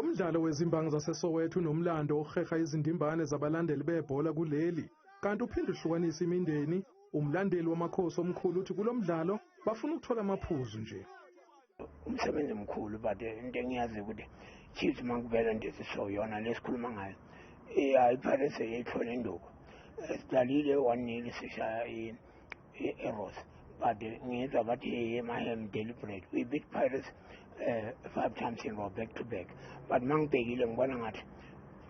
Lo mdlalo wezimbangi zaseSoweto unomlando oheha izindimbane zabalandeli bebhola kuleli, kanti uphinde uhlukanise imindeni. Umlandeli waMakhosi omkhulu uthi kulo mdlalo bafuna ukuthola amaphuzu nje. Umsebenzi omkhulu, but into engiyazi ukuthi Chiefs makuvela nje sisoyona lesikhuluma ngayo, iPirates yayithola induku. Sidlalile 1-0, sishaya i-Arrows, but ngizwa bathi Mayhem deliberate. We beat Pirates five times in row, back to back, but mangibhekile ngibona ngathi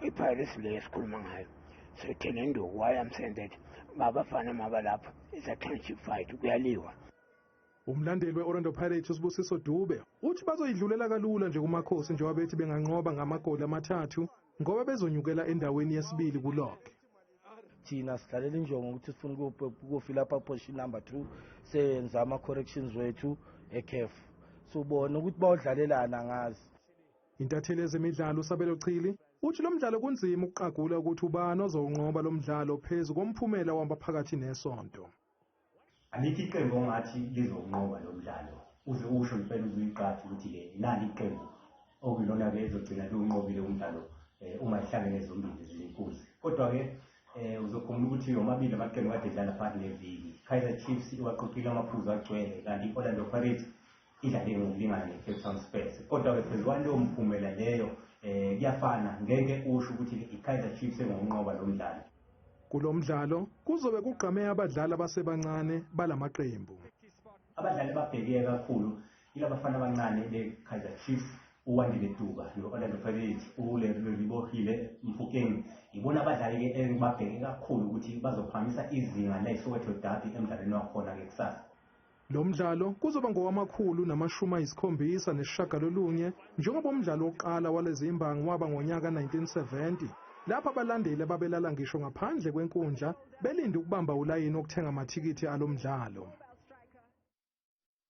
i-Pirates le esikhuluma ngayo sethele induku. Why I'm saying that, babafana mabalapha, it's a township fight, kuyaliwa. Umlandeli we-Orlando Pirates uSibusiso Dube uthi bazoyidlulela kalula nje kuMakhosi, njengoba bethi benganqoba ngamagoli 3 ngoba bezonyukela endaweni yesibili kulog. Thina sidlalela injongo ukuthi sifuna ukufila apha position number 2, senza ama-corrections wethu eCAF, sobona ukuthi bawudlalelana ngazi. Intatheli yezemidlalo uSabelo Chili uthi lo mdlalo kunzima ukuqagula ukuthi ubani ozowunqoba lo mdlalo phezu komphumela wambaphakathi nesonto. Alikho iqembu ongathi lizowunqoba lo mdlalo, uze usho impela uzuyiqathi ukuthi-ke nali iqembu okuyilona-ke ezogcina liwunqobile umdlalo uma ihlangene zombili zinkuzi. Kodwa-ke uzokhumbula ukuthi omabili amaqembu kade edlala phakathi neviki. Kaizer Chiefs iwaqoqile amaphuzu agcwele, kanti i-Orlando Pirates idlale ngokulingana ne-Cape Town Spurs. Kodwa-ke phezu kwaleyo mphumela leyo, kuyafana, ngeke usho ukuthi i-Kaizer Chiefs engokunqoba lo mdlalo. Kulo mdlalo kuzobe kugqame abadlali abasebancane balamaqembu. Abadlali ababhekeke kakhulu yilabafana abancane be-Kaizer Chiefs, uWandile Duba, no-Orlando Pirates uLebohile Mofokeng. Ibona abadlali-ke engibabheke kakhulu ukuthi bazophakamisa izinga le-Soweto Derby emdlalweni wakhona-ke kusasa. Lo mdlalo kuzoba ngowama-179, njengoba umdlalo wokuqala walezi imbangi waba ngonyaka 1970, lapho abalandeli ababelala ngisho ngaphandle kwenkundla belinde ukubamba ulayini wokuthenga amathikithi alo mdlalo.